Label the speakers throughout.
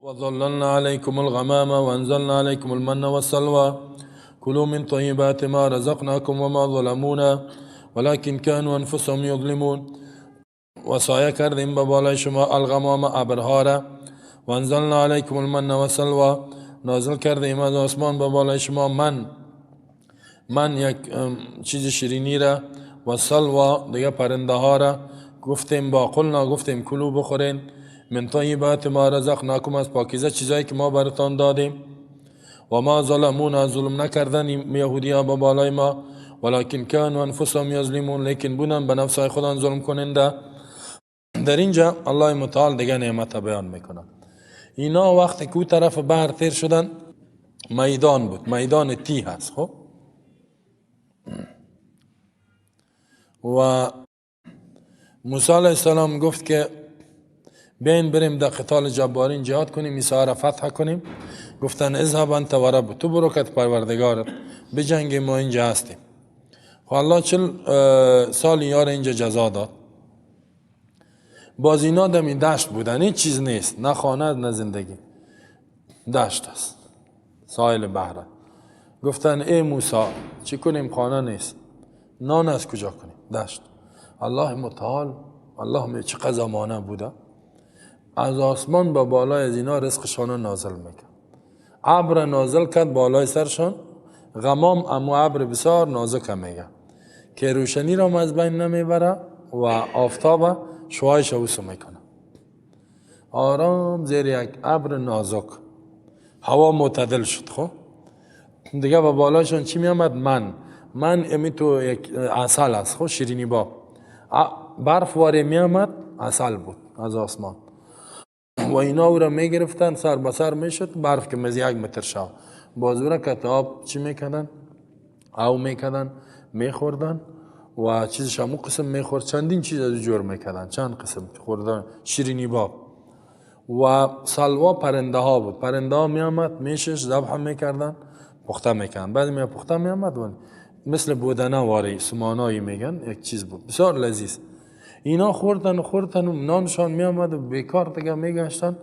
Speaker 1: وظللنا عليكم الغمام وانزلنا عليكم المن والسلوى كلوا من طيبات ما رزقناكم وما ظلمونا ولكن كانوا انفسهم يظلمون. و سایه کردیم به بالای شما الغمام، ابرها را. و انزلنا علیکم المن والسلوى، نازل کردیم از آسمان به بالای شما من، من یک چیز شیرینی را، و سلوا، دیگه پرنده ها را. گفتیم با قلنا، گفتیم كلوا، بخورین، من طیبات ما رزقناکم، از پاکیزه چیزایی که ما براتان دادیم. و ما ظلمونا، ظلم نکردن یهودی ها به بالای ما، ولكن كانوا انفسهم یظلمون، لیکن بودن به نفس خودان ظلم کننده. در اینجا الله متعال دیگه نعمت بیان میکنه. اینا وقتی که طرف بحر تیر شدن، میدان بود، میدان تیه هست. خب، و موسی علیه السلام گفت که بیاین بریم در قتال جبارین جهاد کنیم، عیسی را فتح کنیم. گفتن اذهب انت و رب، تو برو کت پروردگارت بجنگیم، ما اینجا هستیم. خب، الله 40 سال یار اینجا جزا داد. باز اینا دمی دشت بودن، هیچ چیز نیست، نه خانه نه زندگی، دشت است، ساحل بحر. گفتن ای موسی، چی کنیم؟ خانه نیست، نان از کجا کنیم؟ دشت. الله متعال، الله می چقدر زمانه بوده، از آسمان به بالای از اینا رزقشان نازل میکرد. ابر نازل کرد بالای سرشان، غمام، امو ابر بسیار نازک میگه که روشنی را از بین نمیبره و آفتاب شعاعش اوسو میکنه. آرام زیر یک ابر نازک هوا معتدل شد. خب، دیگه به بالاشون چی میامد؟ من، من امی تو یک عسل است. خب، شیرینی با برف واری میامد، عسل بود از آسمان و اینا او را میگرفتن، سر به سر میشد برف که مزی 1 متر شد. باز او را کت آب چی میکردن؟ او میکردن، میخوردن و چیزش همو قسم میخورد. چندین چیز از جور میکردن، چند قسم خوردن، شیرینی باب. و سلوا پرنده ها بود. پرنده ها میامد، میشش، ذبح میکردن، پخته میکردن. بعد می پخته میامد و مثل بودنه واری، سمانایی میگن، یک چیز بود بسیار لذیذ. اینا خوردن و خوردن و نانشان میامد و بیکار دیگه میگشتن.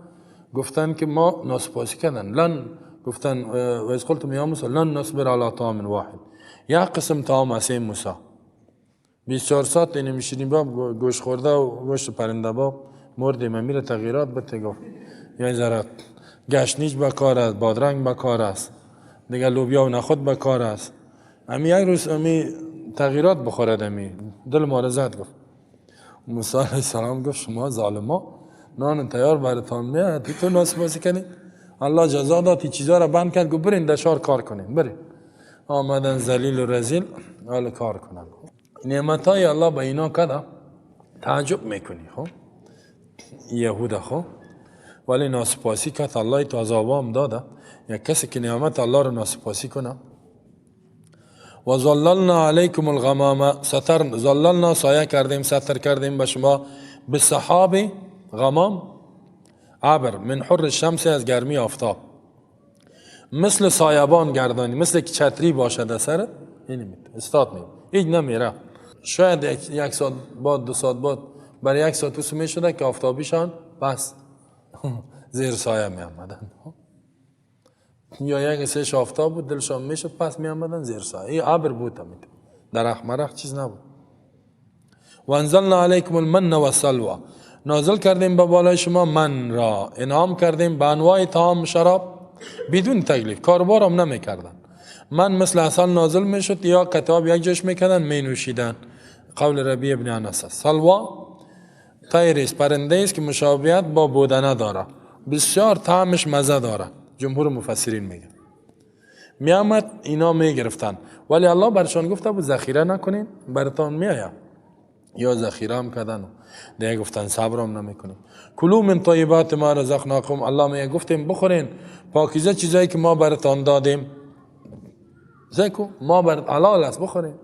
Speaker 1: گفتن که ما ناسپاسی کردن. لن، گفتن و اذ قلتم یا موسی لن نصبر علی طعام واحد. یک قسم طعام است موسی، 24 ساعت اینه میشینیم با گوشت خورده و گوشت پرنده با مردیم. امیر تغییرات بده. گفت یه ذره گشنیج به کار است، بادرنگ به کار است، دیگه لوبیا و نخود به کار است. امی یک روز امی تغییرات بخورد، امی دل ما زد. گفت موسی علیه السلام، گفت شما ظالما، نان تیار براتان میاد، تو ناسپاسی کنی. الله جزا داد، این چیزا را بند کرد، گفت برین در شهر کار کنین، برین. آمدن ذلیل و رذیل حال کار کنن. نعمت های الله به اینا کده، تعجب میکنی. خب، یهود خب، ولی ناسپاسی کرد، الله تو عذاب هم داده. یک کسی که نعمت الله رو ناسپاسی کنه. و ظللنا علیکم الغمام، ستر، ظللنا، سایه کردیم، ستر کردیم به شما، بالسحاب، غمام، ابر، من حر الشمس، از گرمی آفتاب. مثل سایبان گردانی، مثل که چتری باشد سرت. این استاد نیم هیچ نمیره. شاید یک ساعت بعد، 2 ساعت بعد، برای یک ساعت تو می شده که آفتابیشان بس زیر سایه می آمدن. یا یک سه آفتاب بود، دلشان میشد، پس می آمدن زیر سایه. این ابر بود، همین درخت مرخت چیز نبود. و انزلنا علیکم المن والسلوى، نازل کردیم به بالای شما من را، انعام کردیم به انواع طعام، شراب، بدون تکلیف، کاربار هم نمیکردن. من مثل عسل نازل میشد یا کت آب یک جاش میکردن، می نوشیدن. قول ربیع ابن انس است. سلوا طیر است، پرنده است که مشابهت با بودنه داره، بسیار طعمش مزه داره. جمهور مفسرین میگن میامد، اینا میگرفتن، ولی الله برشان گفته بود ذخیره نکنین، براتان میآید. یا ذخیره هم کردن، دیگه گفتن صبر هم نمیکنیم. كلوا من طیبات ما رزقناکم، الله میگه گفتیم بخورین پاکیزه چیزایی که ما براتان دادیم. زکو ما بر حلال است، بخورین،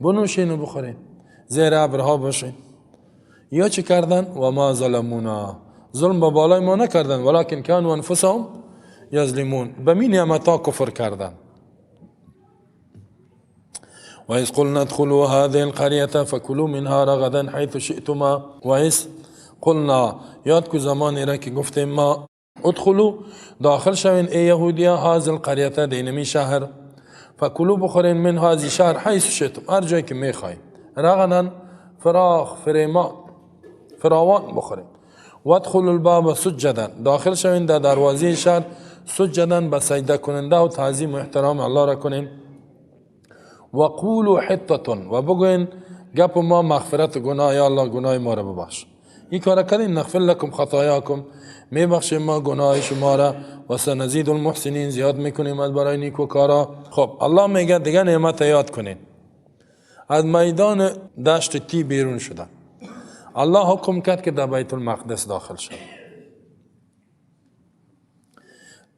Speaker 1: بنوشین و بخورین، زیر ابرها باشین. یا چه کردن؟ و ما ظلمونا، ظلم به بالای ما نکردن، ولكن كانوا انفسهم یظلمون، به می نعمتا کفر کردن. وإذ قلنا ادخلوا هذه القرية فكلوا منها رغدا حيث شئتما. وإذ قلنا یاد کو زمانی را که گفتیم ما ادخلوا داخل شوین ای یهودیا هذه القریه دینمی شهر فکلوا بخورین من هذه شهر حیث شئتم هر جایی که میخواین رغدا فراخ فریمان فراوان بخورین وادخلوا الباب سجدا داخل شوین در دروازه شهر سجدا به سجده کننده و تعظیم و احترام الله را کنین وقولوا حطة و بگوین گپ ما مغفرت گناه یا الله گناه ما را ببخش. این کار کردین نغفر لکم خطایاکم میبخشیم ما گناه شما را و سنزید المحسنین زیاد میکنیم از برای نیکو کارا. خب الله میگه دیگه نعمت یاد کنین. از میدان دشت تی بیرون شدن الله حکم کرد که در بیت المقدس داخل شد.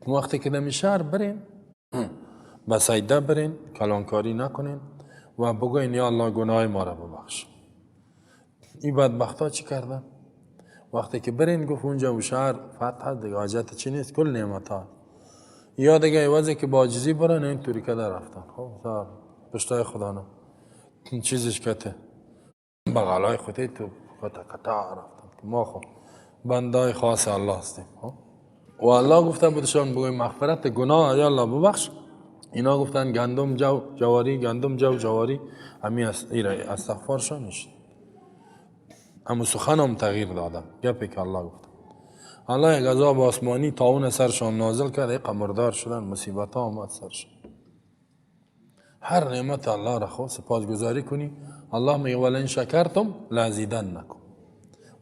Speaker 1: وقتی که در شهر برین به سجده برین کلانکاری نکنین و بگوین یا الله گناه ما را ببخش. این بدبخت ها چی کردن؟ وقتی که برین گفت اونجا و شهر فتح دیگه حاجت چی نیست کل نعمت ها یا دیگه عوضی که با عاجزی برن این طوری که در رفتن. خب پشتای خدا نه این چیزش کته بغلای خودی تو کتا کتا رفتن که ما خب بندای خاص الله هستیم. خب و الله گفته بودشان بگوی مغفرت گناه یا الله ببخش. اینا گفتن گندم جو جواری گندم جو جواری همی استغفارشان نشد. اما سخنم تغییر دادم گپی که الله گفت. الله یک عذاب آسمانی طاعون سرشان نازل کرد یک مردار شدن مصیبت ها آمد سرشان. هر نعمت الله را خو سپاسگزاری کنی. الله میگه ولئن شکرتم لازیدنکم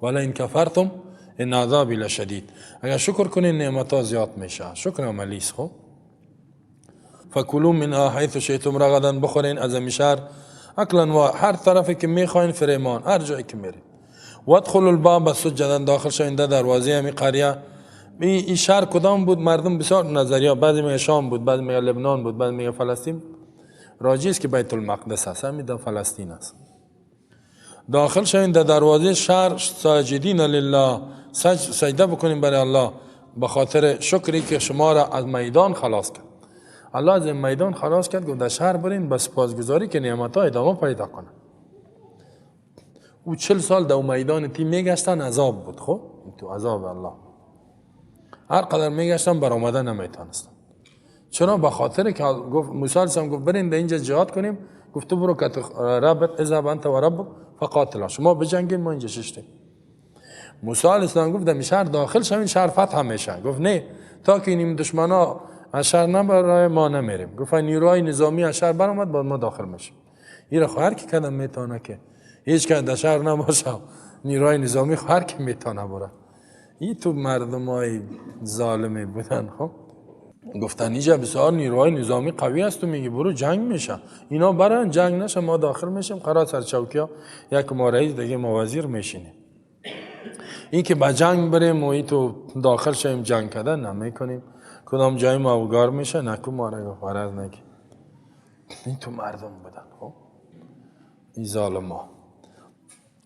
Speaker 1: ولئن کفرتم ان عذابی لشدید. اگر شکر کنین نعمت ها زیاد میشه. شکر عملی است. خب فکلوا منها حیث شئتم رغدا بخورین از این شهر اکلا و هر طرفی که میخواین فریمان هر جایی که میرین. وادخلوا الباب سجدا داخل شوین در دروازه همی قریه. این شهر کدام بود؟ مردم بسیار نظریه بعضی میگه شام بود بعضی میگه لبنان بود بعضی میگه فلسطین. راجی است که بیت المقدس است همین در فلسطین است. داخل شوین در دروازه شهر ساجدین لله سجده بکنین برای الله به خاطر شکری که شما را از میدان خلاص کرد. الله از این میدان خلاص کرد گفت در شهر برین به سپاسگزاری که نعمت ها ادامه پیدا کنه. او 40 سال در میدان تی میگشتن عذاب بود. خب تو عذاب الله هر قدر میگشتن برآمده نمیتونستن. چرا؟ به خاطر که گفت موسی علیه السلام گفت برین در اینجا جهاد کنیم. گفت تو برو که ربت اذهب انت و ربک فقاتلا شما بجنگین ما اینجا ششتیم. موسی علیه السلام گفت در شهر داخل شوین شهر فتح میشه. گفت نه تا که این دشمنا از شهر نبرای ما نمیریم. گفت نیروهای نظامی از شهر برآمد بعد ما داخل میشیم. این خو هر کی کدام میتونه که هیچ که در شهر نباشه نیروهای نظامی خو هر کی میتونه بره. این تو مردمای ظالمی بودن. خب گفتن اینجا بسیار نیروهای نظامی قوی است تو میگی برو جنگ میشه. اینا برن جنگ نشه ما داخل میشیم قرار سرچوکی ها یک ما رئیس دیگه ما وزیر میشینیم. این که با جنگ بریم و این تو داخل شیم جنگ کردن نمیکنیم. کدام جای ما اوگار میشه نکو ما را فرض نگی. این تو مردم بودن. خب این ظالما.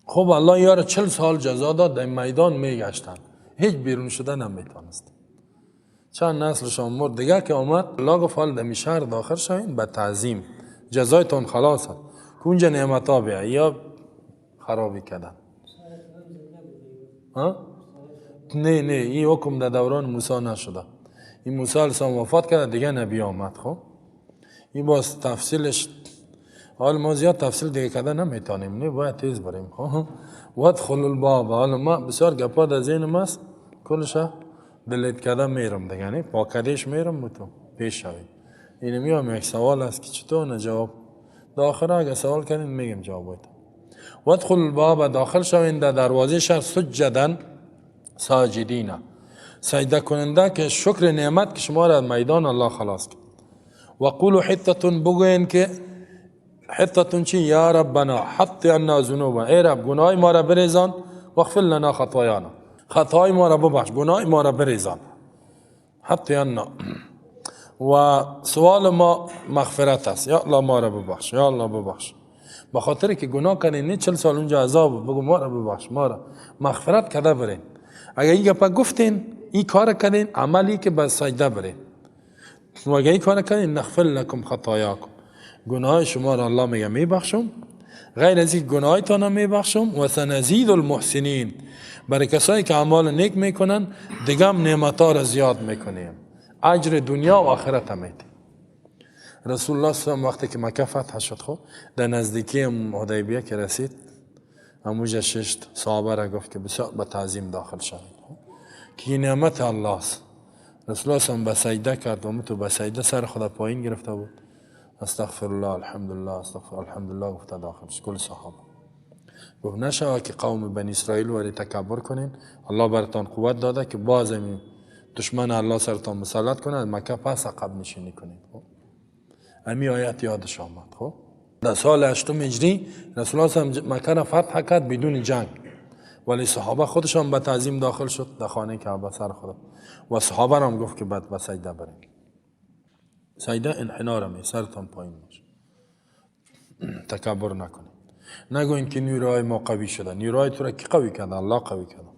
Speaker 1: خب الله یار 40 سال جزا داد در میدان میگشتن هیچ بیرون شده نمیتونست. چند نسلشان مرد دیگه که آمد الله گفت حال در شهر داخل شوین به تعظیم جزایتان خلاص است که اونجا نعمت ها بیه یا خرابی کردن. نه نه این حکم در دوران موسی نشده. این موسی علیه السلام وفات کرد دیگه نبی آمد. خب این باز تفصیلش حال ما زیاد تفصیل دیگه کرده نمیتونیم نه باید تیز بریم. خب وادخلوا الباب حال ما بسیار گپا در ذهنم است کلش دلیت کرده میرم دیگه نه پاکدیش میرم و تو پیش شویم. اینو میام یک سوال است که چطور نه جواب در آخر اگه سوال کردین میگم جواب بده. وادخلوا الباب داخل شوین در دروازه شهر سجدا ساجدین سجده کننده که شکر نعمت که شما را از میدان الله خلاص کرد. و قولوا حطة بگوین که حطة چی؟ یا ربنا حط عنا ذنوبنا ای رب گناه ما را بریزان واغفر لنا خطایانا خطای ما را ببخش گناه ما را بریزان. حط عنا و سوال ما مغفرت است یا الله ما را ببخش یا الله ببخش. به خاطر که گناه کردین نه 40 سال اونجا عذاب بگو ما را ببخش ما را مغفرت کرده برین. اگر این گپا گفتین این کار کردین عملی که به سجده برین و اگر این کار کردین نغفر لکم خطایاکم گناه شما را الله میگه میبخشم غیر از این گناهتان میبخشم و سنزید المحسنین، برای کسایی که اعمال نیک میکنن دیگه هم نعمت‌ها را زیاد میکنیم، اجر دنیا و آخرت هم میدیم. رسول الله صلی الله علیه و وقتی که مکه فتح شد، خب در نزدیکی حدیبیه که رسید، همونجا ششت صحابه را گفت که بسیار به تعظیم داخل شوید، که این نعمت الله است. رسول الله صلی الله علیه و به سجده کرد و تو به سجده سر خود پایین گرفته بود، استغفر الله الحمدلله استغفر الحمدلله گفته داخل شد. کل صحابه گفت نشود که قوم بنی اسرائیل وری تکبر کنین، الله براتان قوت داده که باز دشمن الله سرتان مسلط کنه، مکه پس عقب نشینی کنید. امی آیت یادش آمد. خب در سال 8 هجری رسول الله صلی مکه را فتح کرد بدون جنگ، ولی صحابه خودشان به تعظیم داخل شد در خانه کعبه سر خود، و صحابه را هم گفت که بعد به سجده برین. سجده انحنا را می سرتان پایین باشه، تکبر نکنید، نگوین که نیروهای ما قوی شده. نیروهای تو را کی قوی کرده؟ الله قوی کرده.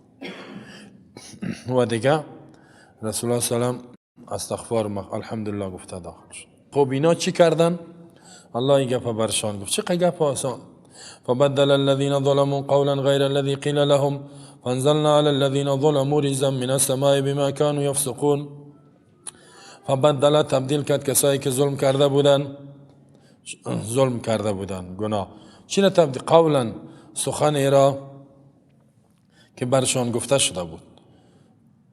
Speaker 1: و دیگه رسول الله صلی الله علیه و استغفار الحمدلله گفته داخل شد. خب اینا چی کردن؟ الله این گپ برشان گفت. چه گپ آسان. فبدل الذين ظلموا قولا غير الذي قيل لهم فانزلنا على الذين ظلموا رجزا من السماء بما كانوا يفسقون. فبدل تبدیل کرد کسایی که ظلم کرده بودن، ظلم کرده بودن گناه. چی را تبدیل؟ قولا سخن را که برشان گفته شده بود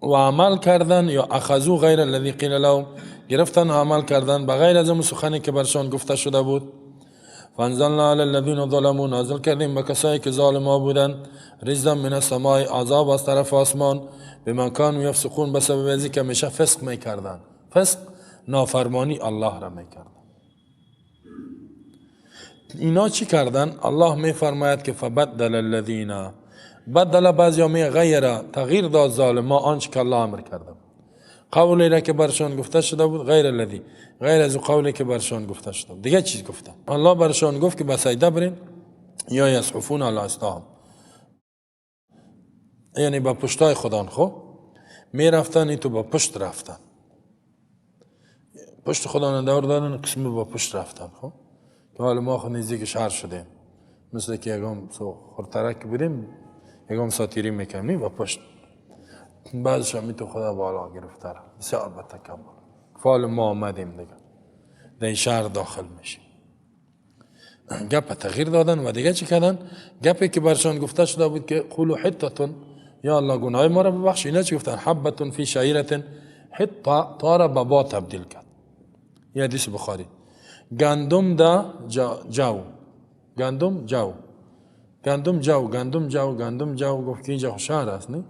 Speaker 1: و عمل کردن، یا اخذو غیر الذی قیل لهم، گرفتن و عمل کردن به غیر از اون سخنی که برشان گفته شده بود. فانزلنا علی الذین ظلموا، نازل کردیم به کسایی که ظالما بودن، رجزا من السماء، عذاب از طرف آسمان، بما کانوا یفسقون، به سبب از اینکه همیشه فسق میکردن. فسق نافرمانی الله را میکردن. اینا چی کردن؟ الله میفرماید که فبدل الذین، بدل بعضی می غیر، تغییر داد ظالما آنچه که الله امر کرده. قولی را که برشان گفته شده بود غیر الذی، غیر از قولی که برشان گفته شده بود. دیگه چیز گفتن. الله برشان گفت که به سجده برین یا یزحفون علی اجسادهم، یعنی با پشتای خودان خو می رفتن، این تو با پشت رفتن، پشت خودان دور دادن، قسم با پشت رفتن. خو که حالا ما خود نزدیک شهر شدیم، مثل که یکم خورترک بودیم یکم ساتیری میکنیم با پشت. بعضش هم تو خدا بالا گرفته را بسیار با تکبر. فال ما آمدیم دیگه در این شهر داخل میشیم. گپ تغییر دادن و دیگه چی کردن؟ گپی که برشان گفته شده بود که قولوا حطتون، یا الله گناه ما را ببخش. اینا چی گفتن؟ حبتون فی شعیرتن، حطه تا را به با تبدیل کرد. یه حدیث بخاری. گندم دا جو، گندم جو، گندم جو، گندم جو، گندم جو. گفت که اینجا شهر است نه؟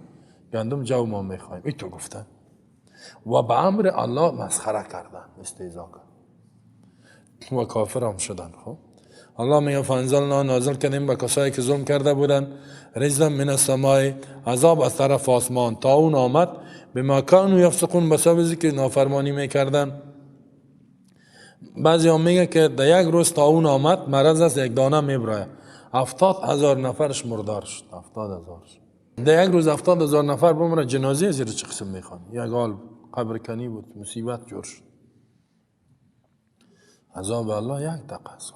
Speaker 1: گندم جو ما میخوایم. این تو گفتن و به امر الله مسخره کردن، استهزا کردن و کافر هم شدن. خب الله میگه فانزلنا، نازل کردیم به کسایی که ظلم کرده بودن، رجزا من السماء، عذاب از طرف آسمان. تا اون آمد بما کانوا یفسقون، به سبب که نافرمانی میکردن. بعضی هم میگه که در یک روز تا اون آمد، مرض است، یک دانه میبرایه، 70,000 نفرش مردار شد. 70,000 در یک روز 70,000 نفر بمره، جنازه زیر چه قسم میخوان؟ یک حال قبر کنی بود، مصیبت جور شد. عذاب الله یک دقیقه است.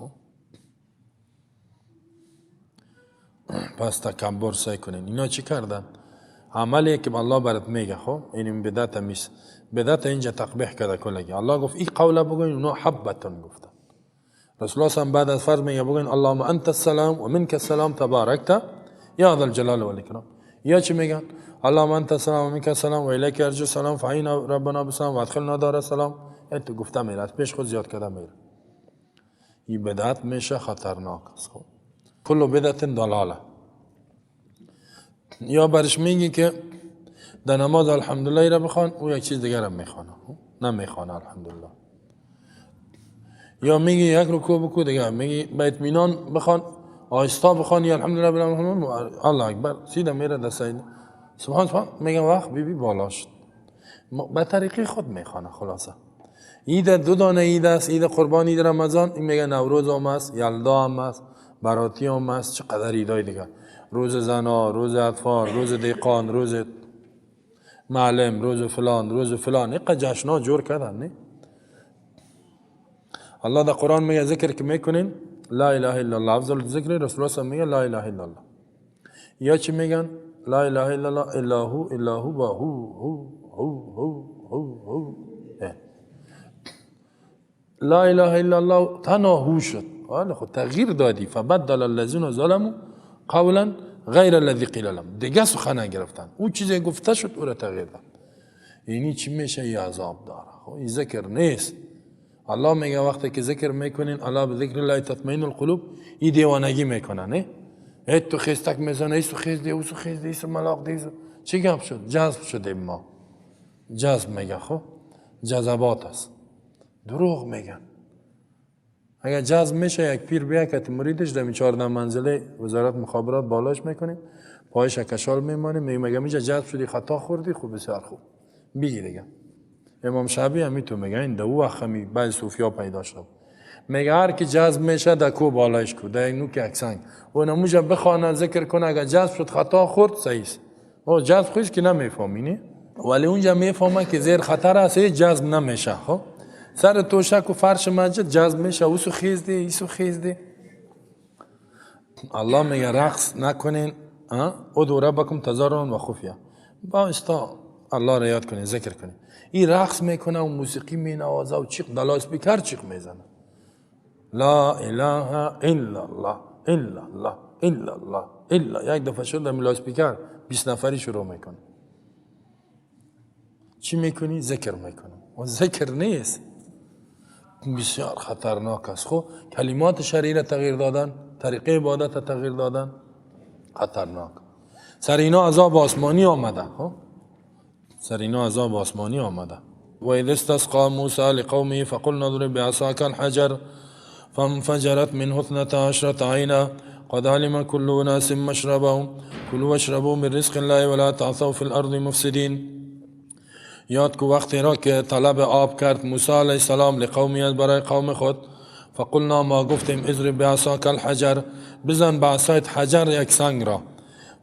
Speaker 1: پس تکبر سعی کنین. اینا چی کردن؟ عملی که الله برات میگه، خب این بدعت میس، بدعت اینجا تقبیح کرده کلگی. الله گفت این قوله بگوین، اونا حبتون گفتن. رسول الله بعد از فرض میگه بگوین اللهم انت السلام و منک السلام تبارکت یا ذا الجلال والاکرام. یا چی میگن؟ اللهم انت السلام و منک السلام و الیک یرجع السلام فعینا ربنا بسلام و ادخلنا دار السلام. این تو گفته میره، از پیش خود زیاد کرده میره. این بدعت میشه خطرناک است. خب کل بدعت ضلاله. یا برش میگی که در نماز الحمدلله را بخوان، او یک چیز دیگر هم میخوانه، نمیخوانه الحمدلله. یا میگی یک رکوع بکو، دیگه میگی به اطمینان بخوان، آهسته بخوان، یا الحمدلله بالعالمین الله اکبر، سیده میره در سجده سبحان سبحان، میگه وقت بی بی بالا شد. به طریقی خود میخوانه. خلاصه عید دو دانه عید است، عید قربان، عید رمضان. این میگه نوروز هم است، یلدا هم است، براتی هم است، چقدر عیدای دیگه، روز زنا، روز اطفال، روز دیقان، روز معلم، روز فلان، روز فلان. اینقدر جشنا جور کردن نه؟ الله در قرآن میگه ذکر که میکنین لا اله الا الله. افضل ذکر رسول الله میگه لا اله الا الله. یا چی میگن؟ لا اله الا الله الا هو الا هو با هو هو هو هو هو هو. لا اله الا الله تنها هو شد. حالا خود تغییر دادی. فبدل الذین ظلموا قولا غیر الذی قیل لهم. دیگه سخن گرفتن، او چیزی گفته شد او را تغییر داد. اینی چی میشه؟ یه عذاب داره. خب این ذکر نیست. الله میگه وقتی که ذکر میکنین، الا بذکر الله تطمئن القلوب، این دیوانگی میکنن. نه ای تو خیستک میزنه، ای تو خیز دی، او تو خیز دی، ای تو ملاق دی. چی گپ شد؟ جذب شده. ما جذب میگه. خب جذبات است، دروغ میگن. اگر جذب میشه یک پیر بیا که مریدش در 14 منزله وزارت مخابرات بالاش میکنیم، پایش کشال میمانیم، میگم مگه میشه جذب شدی خطا خوردی؟ خوب بسیار خوب بگی دیگه. امام شعبی هم تو میگه این دو وقت همی بعضی صوفیا پیدا شد، میگه هر کی جذب میشه در کو بالایش کو در یک نوک یک سنگ و نموجه بخوانه ذکر کنه، اگر جذب شد خطا خورد صحیح است. او جذب خوش که نمیفهمی نه، ولی اونجا میفهمه که زیر خطر است، جذب نمیشه. خب سر توشک و فرش مسجد جذب میشه، اوسو خیز دی ایسو خیز دی. الله میگه رقص نکنین، ادعوا ربکم تضرعا و خفیه. با استا الله را یاد کنین، ذکر کنین. این رقص میکنه و موسیقی مینوازه و چیق دلاس بیکر چیق میزنه. لا اله الا الله الا الله الا الله الا. یک دفعه شد در لاسپیکر 20 نفری شروع میکنه. چی میکنی؟ ذکر میکنه. و ذکر نیست، بسیار خطرناک است. خب کلمات شرعی را تغییر دادن، طریقه عبادت را تغییر دادن خطرناک. سر اینا عذاب آسمانی آمده. خب سر اینا عذاب آسمانی آمده. و اذ استسقى موسی لقومه فقلنا اضرب بعصاك الحجر فانفجرت منه 12 عینا قد علم كل اناس مشربهم كلوا واشربوا من رزق الله ولا تعثوا في الارض مفسدين. یاد کو وقتی را که طلب آب کرد موسی علیه السلام لقومی برای قوم خود، فقلنا ما گفتیم اضرب بعصاك الحجر، بزن به عصایت حجر یک سنگ را.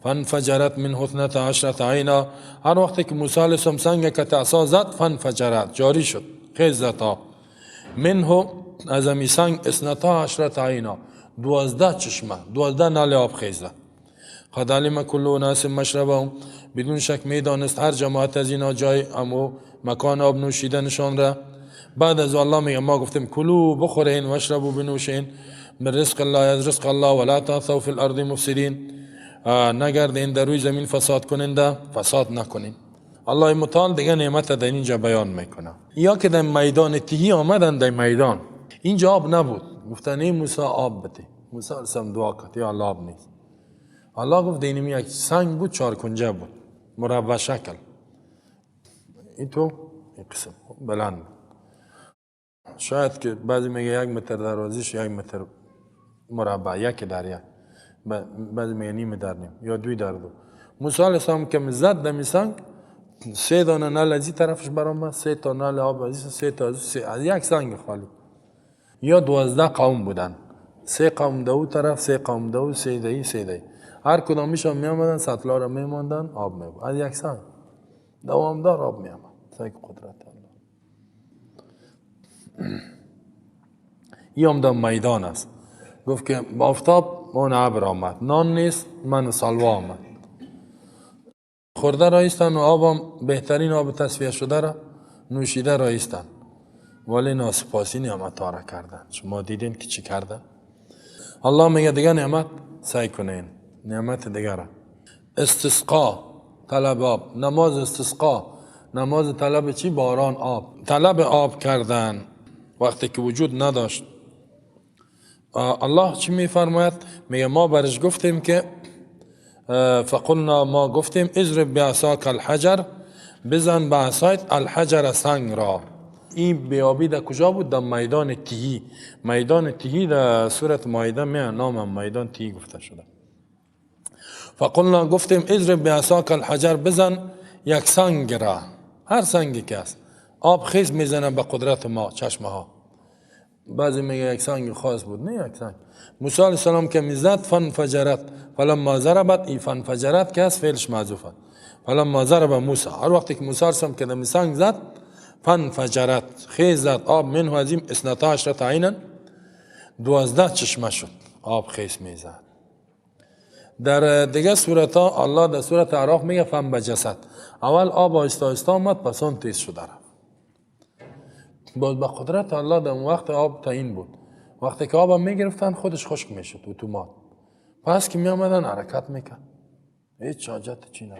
Speaker 1: فانفجرت منه 12 عینا. هر وقتی که موسی علیه السلام سنگ که عصا زد، فانفجرت جاری شد، خیز زد آب. منه از امی سنگ 12 عینا، 12 چشمه، 12 نال آب خیز زد. قد علم كل اناس مشربهم، بدون شک میدانست هر جماعت از اینا جای امو مکان آب نوشیدنشان را. بعد از الله میگه ما گفتیم کلو بخورین و اشربوا بنوشین من رزق الله از رزق الله ولا تعثوا فی الارض مفسدین، نگردین در روی زمین فساد کننده، فساد نکنین. الله متعال دیگه نعمت در اینجا بیان میکنه. یا که در میدان تیهی آمدن، در میدان اینجا آب نبود، گفتن ای موسی آب بده. موسی علیه السلام دعا کرد یا الله آب نیست. الله گفت اینم یک سنگ بود، چهار کنجه بود، مربع شکل، این تو این قسم بلند بود. شاید که بعضی میگه 1 متر درازیش، 1 متر مربع، یک در یک، بعضی میگه نیم در نیم یا 2 در 2. موسی علیه السلام که زد دمی سنگ، 3 دانه نل از این طرفش برآمد، 3 تا نل آب از این، 3 تا از 3 از یک سنگ خالی. یا 12 قوم بودن، 3 قوم دو طرف، 3 قوم دو، 3 دهی، 3 دهی. هر کدامشان می آمدن سطلا را می ماندن، آب می بود از یک سنگ دوامدار آب می آمد. سنگ قدرت الله. این هم در میدان است. گفت که آفتاب اون ابر آمد، نان نیست، من سلوا آمد. خورده رایستن و آبم بهترین آب تصفیه شده را نوشیده رایستن، ولی ناسپاسی نعمت ها را کردن. شما دیدین که چی کردن؟ الله میگه دیگه نعمت سعی کنین، نعمت دیگه را. استسقا طلب آب، نماز استسقا، نماز طلب چی؟ باران آب، طلب آب کردن وقتی که وجود نداشت. الله چی میفرماید؟ میگه ما برش گفتیم که فقلنا ما گفتیم اضرب بعصاک الحجر، بزن به عصایت الحجر سنگ را. این بیابی در کجا بود؟ در میدان تیهی. میدان تیهی در سورت مائده می نام میدان تیهی گفته شده. فقلنا گفتیم اضرب بعصاک الحجر، بزن یک سنگ را، هر سنگی که است آب خیز میزنه به قدرت ما چشمه ها. بعضی میگه یک سنگ خاص بود، نه یک سنگ. موسی علیه السلام که میزد فانفجرت، فلما ضربت، این فانفجرت که است فعلش معذوف است. فلما ضرب موسی، هر وقتی که موسی علیه السلام که می سنگ زد، فانفجرت خیز زد آب منه از این 12 عینا، 12 چشمه شد، آب خیس میزد. در دیگه صورت ها الله در صورت اعراف میگه فانبجست، اول آب آهسته آهسته آمد، پس آن تیز شده رفت. باز به قدرت الله در اون وقت آب تعیین بود، وقتی که آب میگرفتن خودش خشک میشد اتومات، پس که میامدن حرکت میکرد، هیچ حاجت چی نبود.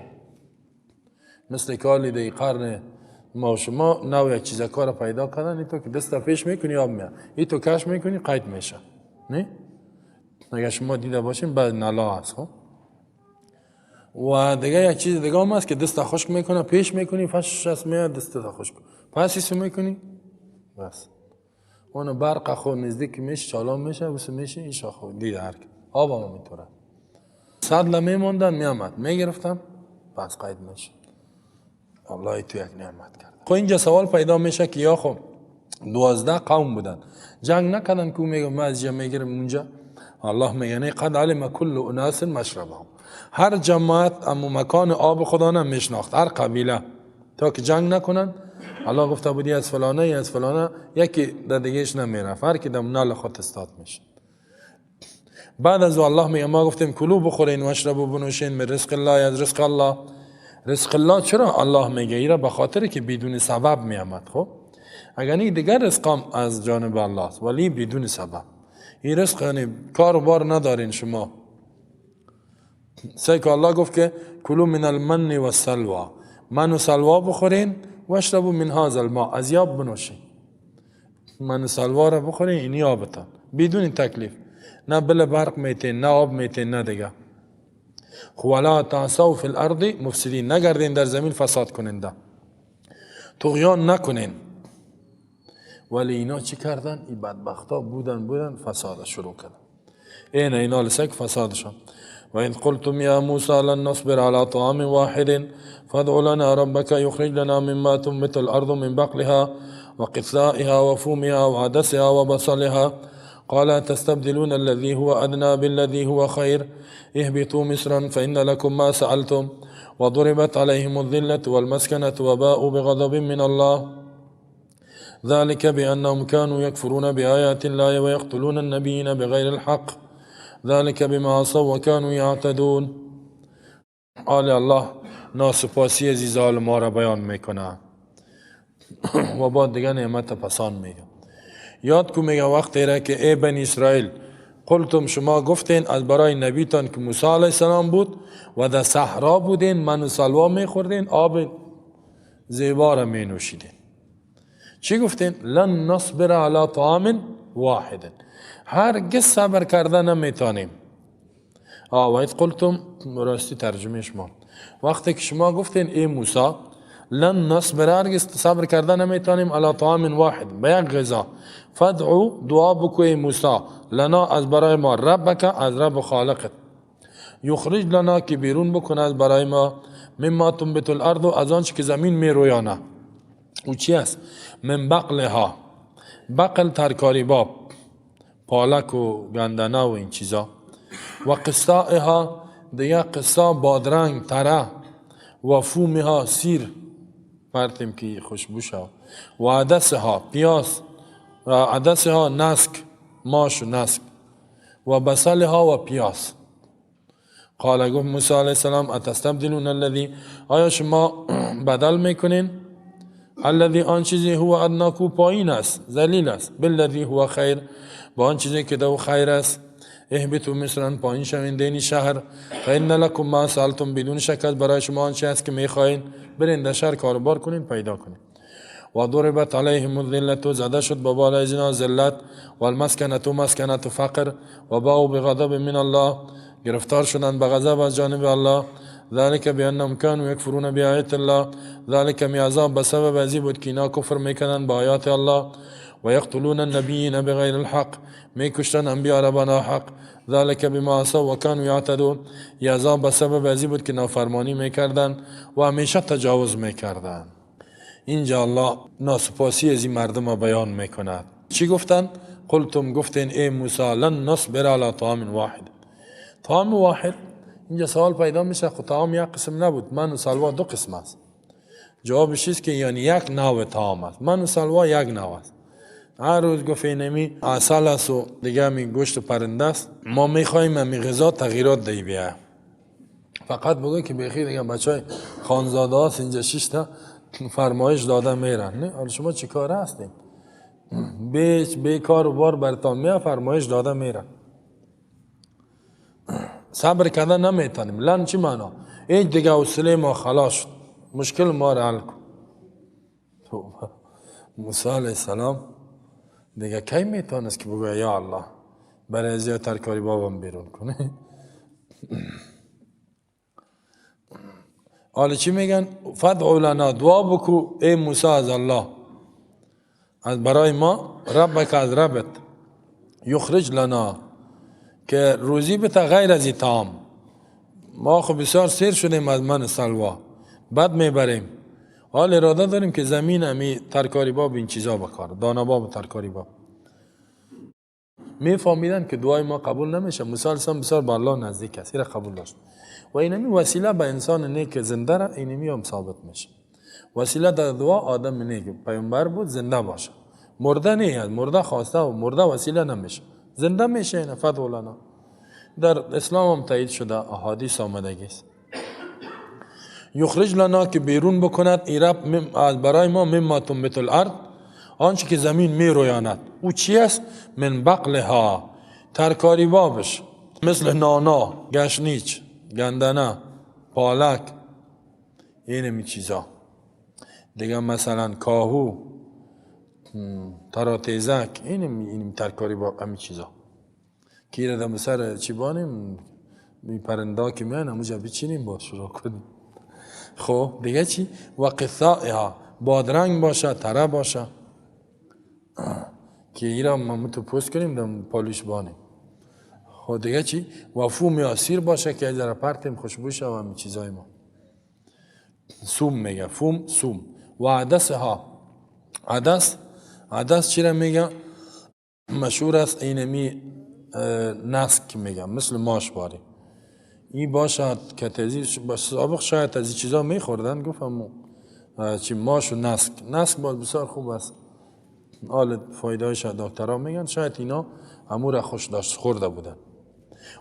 Speaker 1: مثل که حالی در قرن ما و شما نو یک چیز کار پیدا کردن، این تو که دست پیش میکنی آب میاد، این تو کش میکنی قید میشه. نه اگر شما دیده باشین بعد نلا هست. خب و دیگه یک چیز دیگه هم هست که دست خشک میکنه، پیش میکنی فش شست میاد، دست خشک پس ایسو میکنی بس. اونو برق خو نزدیک میشه چالان میشه بس میشه این شاخ دیده هر آب هم میتوره. صد میموندن میامد میگرفتن پس قید میشه. الله تو یک نعمت کرد. خب اینجا سوال پیدا میشه که یا خب 12 قوم بودن جنگ نکردن که میگه ما از میگیرم اونجا. الله میگه قد علم کل اناس مشربهم، هر جماعت اما مکان آب خدا نمیشناخت، هر قبیله تا که جنگ نکنن. الله گفته بودی از فلانه از فلانه، یکی در دیگهش نمیرفت، هر کی در نال خود استاد میشه. بعد از الله میگه ما گفتیم کلو بخورین واشربوا بنوشین من رزق الله، از رزق الله. رزق الله چرا الله میگه؟ ایرا به خاطر که بدون سبب میامد. خب اگر نه دیگر رزق از جانب الله است، ولی بدون سبب. این رزق یعنی کار و بار ندارین شما. سعی که الله گفت که کلو من المن و السلوى، من و سلوا بخورین، واشربوا من هذا الماء، از یاب بنوشین. من و سلوا را بخورین، این یابتان بدون تکلیف، نه بل برق میتین نه آب میتین نه دیگه. ولا تعثوا فی الارض مفسدین، نگردین در زمین فساد کننده، طغیان نکنین. ولی اینا چی کردن؟ این بدبختا بودن فساد شروع کردن. این اینا لسک فسادشان. وإذ قلتم يا موسى لن نصبر على طعام واحد فادع لنا ربك يخرج لنا مما تنبت الأرض من بقلها وقثائها وفومها وعدسها وبصلها قال تستبدلون الذي هو أدنى بالذي هو خير اهبطوا مصرا فإن لكم ما سألتم وضربت عليهم الذلة والمسكنة وباءوا بغضب من الله ذلك بأنهم كانوا يكفرون بآيات الله ويقتلون النبيين بغير الحق ذلك بما عصوا وكانوا يعتدون. آل الله ناسپاسی عزیزال ما را بیان میکنه و بعد دیگه نعمت پسان میگه. یاد کو میگه وقتی را که ای بنی اسرائیل قلتم، شما گفتین از برای نبیتان که موسی علیه السلام بود و در صحرا بودین، من و سلوا میخوردین، آب زیبا را می نوشیدین. چی گفتین؟ لن نصبر علی طعام واحد، هرگز صبر کرده نمیتونیم. وإذ قلتم، راستی ترجمه شما، وقتی که شما گفتین ای موسی لن نصبر، هرگز صبر کرده نمیتونیم علی طعام واحد، به یک غذا، فادعو، دعا بکو ای موسی، لنا، از برای ما، ربک، از رب خالقت، یخرج لنا، که بیرون بکنه از برای ما، مما تنبت الارض، از آنچه که زمین میرویانه. او چی است؟ من بقلها، بقل ترکاری باب، پالک و گندنه و این چیزا، و قصائها، دیگه قصا بادرنگ تره، و فومها سیر پرتیم که خوشبو شد، و عدسها پیاز، و عدسها نسک، ماش و نسک، و بصلها و پیاز. قال، گفت موسی علیه السلام اتستبدلون الذی، آیا شما بدل میکنین الذی، آن چیزی هو ادنا، کو پایین است، ذلیل است، بالذی هو خیر، با آن چیزی که دو خیر است. اهبطوا مصرا، پایین شوین دینی شهر، فان لکم ما سألتم، بدون شک برای شما آن چیزی است که میخواین. برین در شهر کاروبار کنین پیدا کنین. و ضربت علیهم الذلة، زده شد به بالای ازینا ذلت، والمسکنة، مسکنة فقر، و باءوا بغضب من الله، گرفتار شدن به غضب از جانب الله. ذلك بأنهم كانوا يكفرون بآيات الله، ذلك می عذاب بسبب ازی بود که اینا کفر میکنن با آیات الله، و یقتلون النبیین بغیر الحق، میکشتن انبیا را به ناحق. ذلك بما عصوا وكانوا يعتدون، ای عذاب بسبب ازی بود که نافرمانی میکردن و همیشه تجاوز میکردن. اینجا الله ناسپاسی از این مردم بیان میکند. چی گفتن؟ قلتم، گفتین ای موسی لن نصبر على طعام واحد. طعام واحد، اینجا سوال پیدا میشه، خب طعام یک قسم نبود، من و سلوا دو قسم است. جوابش است که یعنی یک نوع طعام است، من و سلوا یک نوع است. هر روز گفت اینمی عسل است و دیگه همی گوشت پرنده است، ما میخواهیم همی غذا تغییرات دی بیا. فقط بگو که بخیر دیگه بچه های خانزاده هاست اینجا 6 تا فرمایش داده میرن. نه حالا شما چی کاره هستین؟ بی کار و بار برتان میاد فرمایش داده میرن. صبر کردن نمیتونیم. لن چی معنا؟ این دیگه حوصله ما خلاص شد، مشکل ما را حل کن. موسی علیه السلام دیگه کی میتونست که بگوید یا الله برای از ترکاری بابم بیرون کنه؟ حالا چی میگن؟ فدعو لنا، دعا بکو ای موسی از الله، از برای ما، ربک از ربت، یخرج لنا، که روزی بته غیر از طعام. ما خب بسیار سیر شدیم از من سلوا، بد میبریم. حال اراده داریم که زمین همی ترکاری باب این چیزا بکار، دانه باب ترکاری باب. میفهمیدن که دعای ما قبول نمیشه. موسی علیه السلام بسیار به الله نزدیک است، این را قبول داشت. و اینمی وسیله به انسان نیک زنده را اینمی هم ثابت میشه. وسیله در دعا آدم نیک پیامبر بود زنده باشه، مرده نه، مرده خواسته و مرده وسیله نمیشه، زنده میشه. این فدعو لنا در اسلام هم تایید شده، احادیث آمدگی است. یخرج لنا که بیرون بکند ای رب برای ما مما تنبت الارض، آنچه که زمین می رویاند. او چی است؟ من بقلها، ترکاری بابش، مثل نانا، گشنیچ، گندنه، پالک، این می چیزا دیگه، مثلا کاهو، تراتیزک، این ترکاری باب همی چیزا که ایره دم سر چی بانیم، می پرنده که میان همونجا بچینیم باز شروع کنیم. خب دیگه چی؟ و قثائها، بادرنگ باشه، تره باشه که ایرا ما تو پوست کنیم دم پالوش بانیم. خب دیگه چی؟ و فوم یا سیر باشه که اگر پرتیم خوشبو شه و همین چیزای ما. سوم میگه، فوم سوم. و عدس ها، عدس، عدس چی را میگه؟ مشهور است اینمی نسک میگه، مثل ماش باری این باشد که تزی سابق شاید از این چیزا میخوردن. گفتم چی ماش و نسک، نسک باز بسیار خوب است، حال فایده دکترها میگن شاید اینا امور را خوش داشت خورده بودن.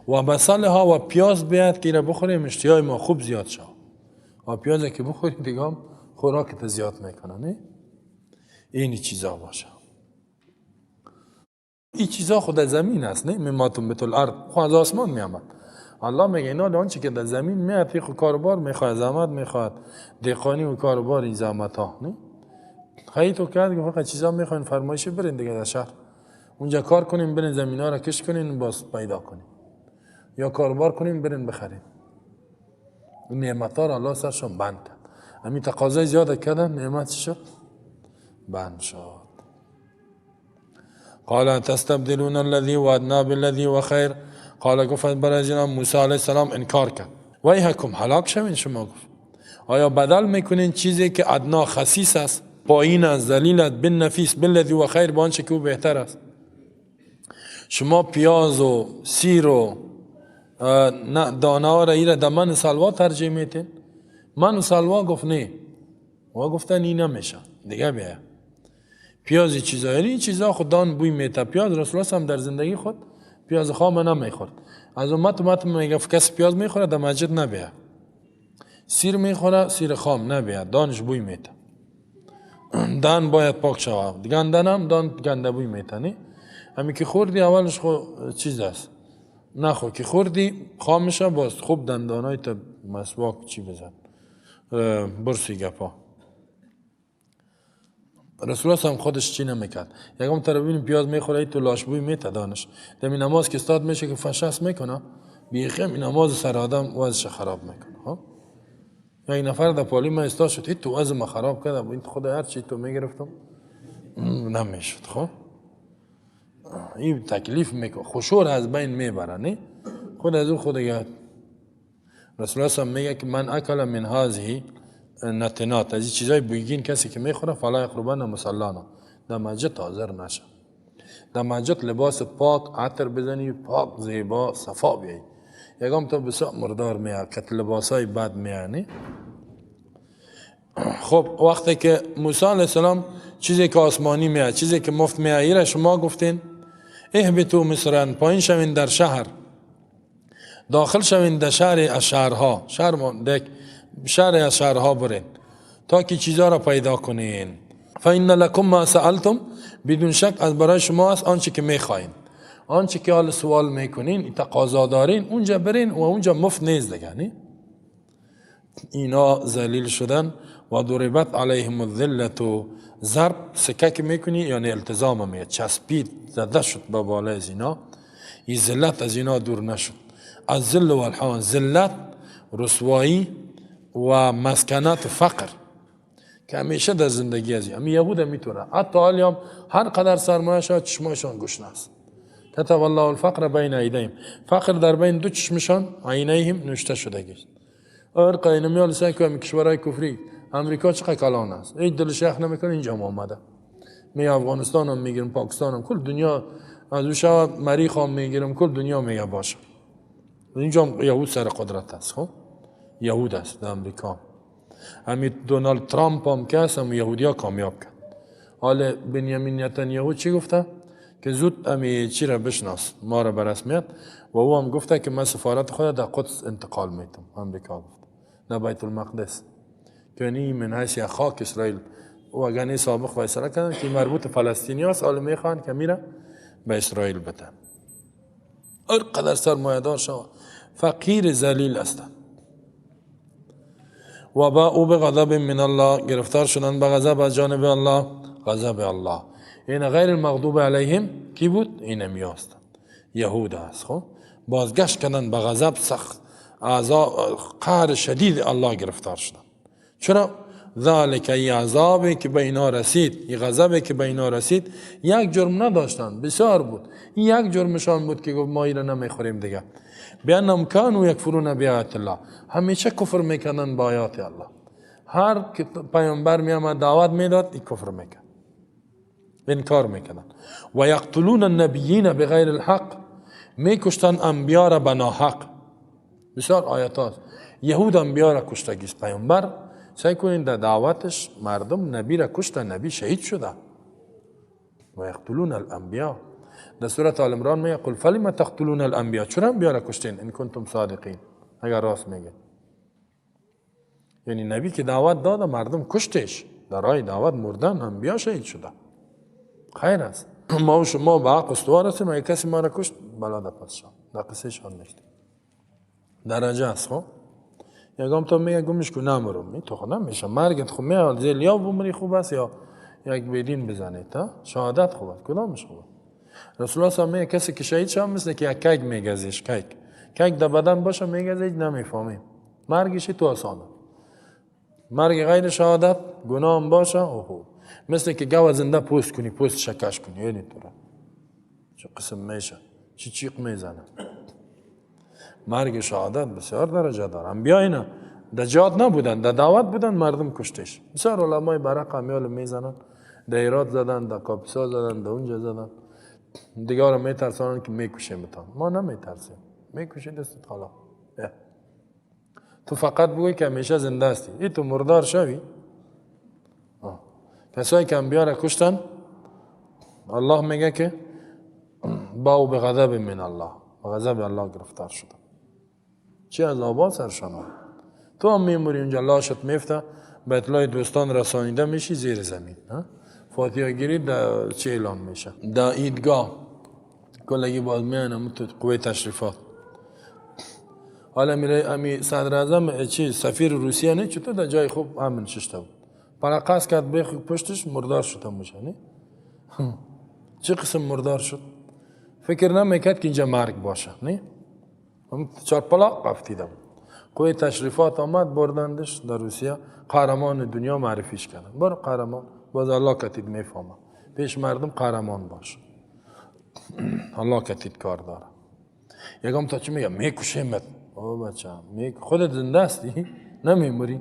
Speaker 1: و بصل ها و پیاز بیاد که اینا بخوریم اشتهای ما خوب زیاد شد. و پیاز که بخوریم دیگه هم خوراکت زیاد میکنه. نه این چیزا باشه. این چیزا خود از زمین است، نه مما تنبت الارض، خود از آسمان میامد. الله میگه اینا آنچه که در زمین میاد خو کاروبار میخواد، زحمت میخواد، دهقانی و کاروبار این زحمت ها. نه خیلی تو کرد که فقط چیزا میخواین فرمایش برین دیگه در شهر اونجا کار کنیم، برین زمینا را کش کنین باز پیدا کنین، یا کاروبار کنین برین بخرین. این نعمت ها را الله سرشون بند کرد. همین تقاضای زیاد کردن نعمت شد بند شد. قال تستبدلون الذي وادنا بالذي وخير. قال گفت برای جناب موسی علیه السلام انکار کرد. ویحکم، هلاک شوین شما. گفت آیا بدل میکنین چیزی که ادنا خسیس است، پایین است، ذلیل است، بالنفیس بالذی و خیر، با آنچه که او بهتر است؟ شما پیاز و سیر و دانه ها را ایره در من سلوا ترجیح میتین؟ من سلوا گفت نه، و گفتن این نمیشه دیگه. بیا پیاز چیزا، یعنی این چیزا خود دان بوی میته. پیاز رسول الله هم در زندگی خود پیاز خام نمیخورد. از امت میگه کسی پیاز میخوره در مسجد نبیا، سیر میخوره سیر خام نبیا، دانش بوی میته، دان باید پاک شود. گندن هم دان گنده بوی میته. نه همین که خوردی اولش خو چیز است، نخو که خوردی خام میشه، باز خوب دندانای تا مسواک چی بزن برسی گپا. رسول الله هم خودش چی نمیکرد. یکم طرف ببینیم پیاز میخوره تو لاش بوی میته دانش. دمی نماز که استاد میشه که فشس میکنه بیخیم نماز سر آدم وضعش خراب میکنه. ها یک نفر در پالی ما استاد شد، هیچ تو وضع ما خراب کرده، این خود هر چی تو میگرفتم نمیشد. خب این تکلیف میکنه، خشوع از بین میبره. نه خود از او خود رسول الله میگه که من اکل من هذه نتنات، از این چیزای بویگین کسی که میخوره فلا یقربن مصلانا، در مسجد حاضر نشه. در مسجد لباس پاک، عطر بزنی، پاک زیبا صفا بیایی. یکم تا بسیار مردار میاد که لباسای بد میانی. خب وقتی که موسی علیه السلام چیزی که آسمانی میاد، چیزی که مفت میاد، ایره شما گفتین اهبطوا مصرا، پایین شوین در شهر، داخل شوین در شهر از شهرها، شهر از شهرها برین تا که چیزا را پیدا کنین. فإن لکم ما سألتم، بدون شک از برای شما است آنچه که میخواین، آنچه که حال سوال میکنین، تقاضا دارین، اونجا برین و اونجا مفت نیست دیگه. نه؟ اینا ذلیل شدن و ضربت علیهم الذلة، ضرب سکه که میکنی یعنی التزام میاد، چسبید زده شد به بالای از اینا، این ذلت از اینا دور نشد. الذل والهوان، ذلت، رسوایی و مسکنت و فقر که همیشه در زندگی از این یهود میتونه حتی حالی هم هر قدر سرمایه شد چشمایشان گشنه است. کتب الله الفقر بین ایدیهم، فقر در بین دو چشمشان عینیهم نوشته شده گیست. هر قاینمی حال سعی کنم کشورهای کفری، امریکا چقدر کلان است، هیچ دلش یخ نمیکنه اینجا هم آمده، می افغانستان هم میگیرم، پاکستان هم، کل دنیا از او شب مریخ هم میگیرم، کل دنیا میگه باشه. اینجا هم یهود سر قدرت است، خب یهود است در امریکا. همین دونالد ترامپ هم که هست، هم یهودی ها کامیاب کرد. حال بنیامین نتانیاهو چی گفته؟ که زود همی چی را بشناس، ما را به رسمیت. و او هم گفته که من سفارت خود در قدس انتقال میتم، امریکا گفت، نه بیت المقدس، که یعنی من حیث خاک اسرائیل. و اگر سابق فیصله کردن که مربوط فلسطینی هست، حالا میخوان که میره به اسرائیل بده. هر قدر سرمایه دار شود فقیر ذلیل هستند. و باءوا بغضب من الله، گرفتار شدن به غضب از جانب الله، غضب الله. این غیر المغضوب علیهم کی بود؟ این هستند، یهود هست. خب بازگشت کردن به غضب سخت، عذاب قهر شدید الله گرفتار شدن. چرا؟ ذالک، ای عذابی که به اینا رسید، ای غضبی که به اینا رسید، یک جرم نداشتن، بسیار بود. این یک جرمشان بود که گفت ما اینا نمیخوریم دیگه. بانهم کانوا یکفرون بآیات الله، همیشه کفر میکردن با آیات الله. هر که پیامبر میآمد دعوت میداد، این کفر میکرد، انکار میکردن. و یقتلون النبیین بغیر الحق، میکشتن انبیا را به ناحق. بسیار آیات هست. یهود انبیا را کشتگیست. پیامبر سعی کنین در دعوتش مردم نبی را کشتن، نبی شهید شده. و یقتلون الانبیا، در سورة آل عمران میگه قل فلم تقتلون الانبیا، چرا انبیا را کشتین؟ ان کنتم صادقین، اگر راست میگه. یعنی نبی که دعوت داد مردم کشتش، در راه دعوت مردن، انبیا شهید شده. خیر است. ما و شما به حق استوار هستیم، اگه کسی ما را کشت بلا در پسشان، در قصه شان نیست، درجه است. خب یکم تا میگه گمش کو نمرم، تو خود نمیشه مرگت، خب میاد زیل یا بمری خوب است یا یک بیدین بزنید تا شهادت خوب است، کدامش خوب است؟ رسول الله صلی الله علیه و کسی که شهید شد مثل که یک کیک میگزیش، کیک در بدن باشه میگزید نمیفهمیم، مرگش تو آسانه. مرگ غیر شهادت گناه هم باشه اوه، مثل که گاو زنده پوست کنی، پوست شکش کنی، یعنی تو را چه قسم میشه، چی چیق میزنه. مرگ شهادت بسیار درجه داره. انبیا اینا در جهاد نبودن، در دعوت بودن، مردم کشتش. بسیار علمای برق امیال میزنن، در ایراد زدن، در کاپیسا زدن، در اونجا زدن، دیگه رو میترسانن که میکشیم بتان. ما نمیترسیم، میکشی دستت حالا. تو فقط بگوی که همیشه زنده هستی، ای تو مردار شوی. کسایی که انبیا را کشتن الله میگه که باو به غضب من الله، به غضب الله گرفتار شدن. چه عذابات سرشان آمد. تو هم میموری اونجا لاشت میفته، به اطلاع دوستان رسانیده میشی زیر زمین. فاتحه گیری در چه اعلان میشه؟ در عیدگاه کلگی باز میان تو قوه تشریفات. حالا میره امی صدر اعظم چی سفیر روسیه نه چطور در جای خوب امن ششته بود، پرقص کرد به پشتش مردار شد میشه. نه چه قسم مردار شد؟ فکر نمیکرد که اینجا مرگ باشه. نه هم چهار پلاق افتیده بود. قوه تشریفات آمد بردندش در روسیه، قهرمان دنیا معرفیش کردن. برو قهرمان، باز الله کتید میفهمه، پیش مردم قهرمان باش، الله کتید کار داره. یکم تا چی میگه میکشیمت. او بچه خودت زنده هستی نمیموری،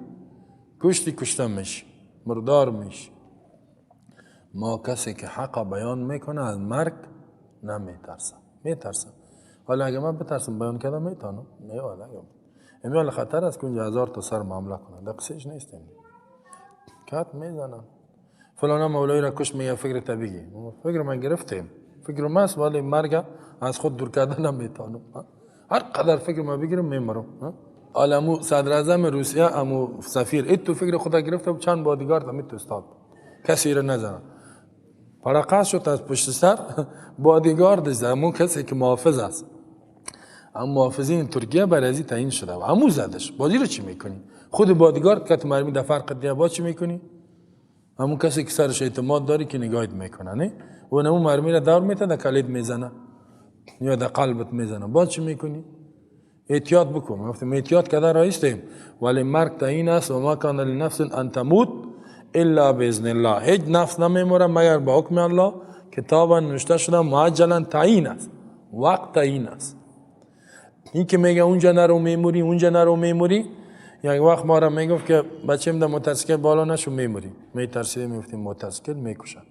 Speaker 1: کشتی کشته میشی، مردار میشی. ما کسی که حق بیان میکنه از مرگ نمیترسه، میترسه. حالا اگه من بترسم بیان کردم میتونم؟ نه والا اگه امیال خطر است که اونجا هزار تا سر معامله کنه، در قصهش نیستیم. کت میزنن. فلانا مولایی را کش میگه فکر بگی. فکر من گرفتیم، فکر من است، ولی مرگ از خود دور کردن نمیتونم. هر قدر فکر ما بگیرم میمرم. عالمو صدر اعظم روسیه امو سفیر ات تو فکر خدا گرفته و چند بادیگارد هم تو استاد کسی را نزنه. پرقه شد از پشت سر بادیگارد زد، همون کسی که محافظ است. اما محافظین ترکیه برای تعیین شده و همون زدش. بازی رو چی میکنی؟ خود بادیگارد که تو مرمی در فرق دیگه با چی میکنی؟ همون کسی که سرش اعتماد داری که نگاهت میکنه، نه؟ و همون مرمی را دور میته، در کلید میزنه یا در قلبت میزنه. با چی میکنی؟ احتیاط بکن. گفتیم احتیاط کده رایستیم، ولی مرگ تعیین است. و ما کان لنفس ان تموت الا باذن الله. هیچ نفس نمیموره مگر با حکم الله. کتابا نوشته شده، معجلا تعیین است، وقت تعیین است. این که میگه اونجا نرو میموری، اونجا نرو میموری. یک وقت ما را میگفت که بچیم در موتورسیکل بالا نشو میموری. میترسیدیم، میگفتیم موتورسیکل میکشن.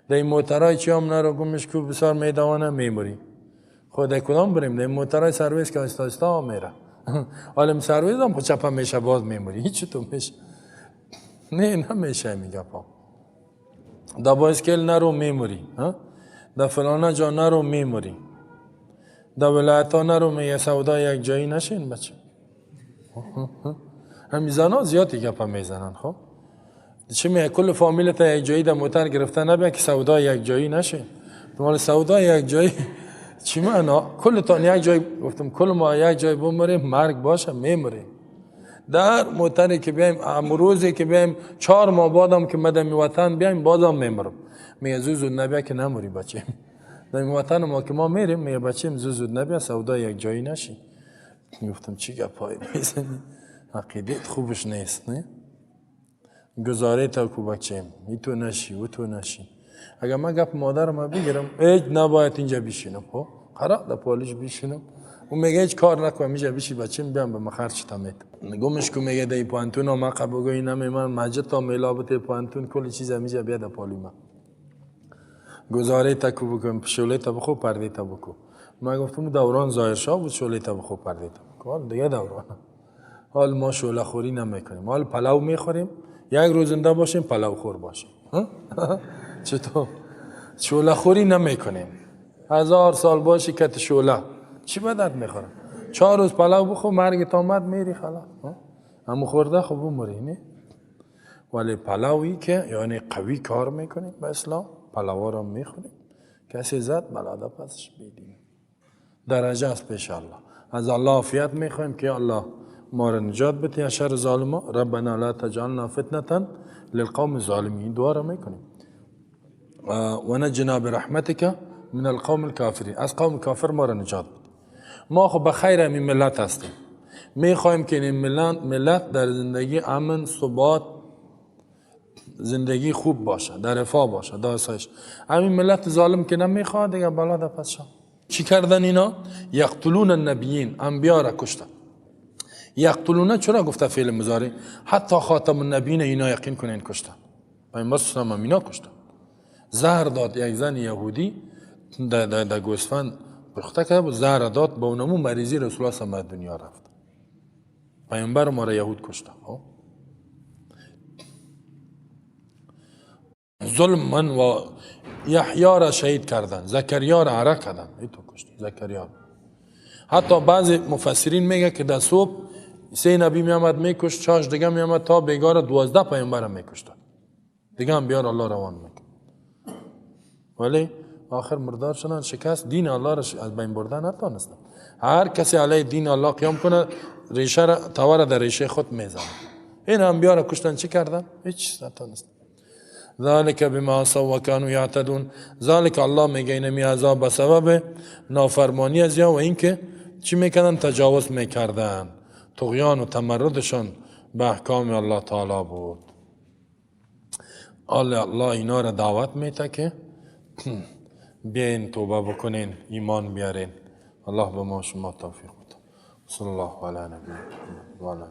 Speaker 1: در این موترای چی هم نرو گمش کو بسیار میدوانه میموری. خود کدام بریم؟ در این موترای سرویس که آهسته آهسته میره. حالا سرویس هم خود چپه میشه باز میموری. هیچ تو میشه نه نمیشه میگه پا. در بایسکل نرو میموری، در فلانه جا نرو میموری، در ولایت ها نرو میگه سودا یک جایی نشین بچه. همین زنها زیادی گپا میزنن. خب چی میگه؟ کل فامیل تا یک جایی در موتر گرفته نبیا که سودا یک جایی نشه. مال سودا یک جایی چی معنا؟ کلتان یک جای، گفتم کل ما یک جای بمریم، مرگ باشه میمریم. در موتری که بیایم، امروزی که بیایم، 4 ماه بعدم که مدمی وطن بیایم بازم میمرم. میگه زود زود نبیا که نموری بچه. در وطن ما که ما میریم میگه بچیم زود زود نبیا سودا یک جایی نشی. گفتم چی گپایی میزنی؟ عقیدت خوبش نیست، نه؟ گزاره تا کو بچیم ای تو نشی و تو نشی. اگر من گپ مادر ما بگیرم هیچ نباید اینجا بشینم، خب قرار در پالش بشینم. او میگه هیچ کار نکنم اینجا بشی بچیم بیام به ما خرچ تامید. گمش کو میگه دی پانتون ما قبوگوی نمی من مسجد تا میلابت پانتون کل چیز اینجا بیا در پالی ما. گزاره تا کو بکن شوله تا بخو پرده تا بکو. ما گفتم دوران ظاهر شاه بود شوله تا بخو پرده تا بکو. حال دیگه دوران. حال ما شوله خوری نمیکنیم. حال پلاو میخوریم. یک روز زنده باشیم پلاو خور باشیم. چطور؟ شوله خوری نمیکنیم. 1000 سال باشی کت شوله چی به درد میخوره؟ 4 روز پلاو بخور مرگ آمد میری خلاص. همو خورده خب بمری نه؟ ولی پلاوی که یعنی قوی کار میکنیم به اسلام پلاوا را میخوریم. کسی زد بلاده پسش بیدیم. درجه است پیش الله. از الله عافیت میخوایم که الله ما را نجات بده از شر ظالما. ربنا لا تجعلنا فتنة للقوم الظالمین. دعا را میکنیم. و نجنا برحمتک من القوم الكافرین. از قوم کافر ما را نجات بده. ما خب به خیر این ملت هستیم. میخوایم که این ملت در زندگی امن، ثبات، زندگی خوب باشه، در رفاه باشه، در آسایش. همین ملت ظالم که نمیخواد دیگه بالا در پس شد. چی کردن اینا؟ یقتلون النبیین، انبیا را کشتن. یقتلون چرا گفته فعل مضارع؟ حتی خاتم النبیین اینا یقین کنین کشتن. پیامبر صلی الله علیه و اینا کشتن. زهر داد یک زن یهودی در گوسفند پخته کرده بود، زهر داد به اونمو مریضی رسول الله صلی الله علیه و دنیا رفت. پیامبر ما را یهود کشتن. ظلم من و یحیی را شهید کردن، زکریا را عرق کردن، ای تو کشت زکریا. حتی بعضی مفسرین میگه که در صبح 3 نبی میامد میکشت، 4 دیگه میامد تا بیگار 12 پیامبر میکشتن. دیگه هم بیار الله روان میکرد. ولی آخر مردار شدن، شکست، دین الله را از بین بردن نتانستن. هر کسی علیه دین الله قیام کنه ریشه را تاور در ریشه خود میزنه. این انبیا را کشتن چی کردن؟ هیچ چیز نتانستن. ذالک بما عصوا و کانوا یعتدون. ذالک الله میگه اینمی عذاب به سبب نافرمانی از یا و اینکه چی میکردن؟ تجاوز میکردن، طغیان و تمردشان به احکام الله تعالی بود. الله اینا را دعوت میده که بیاین توبه بکنین، ایمان بیارین. الله به ما شما توفیق بده. صلی الله علی نبینا محمد و علی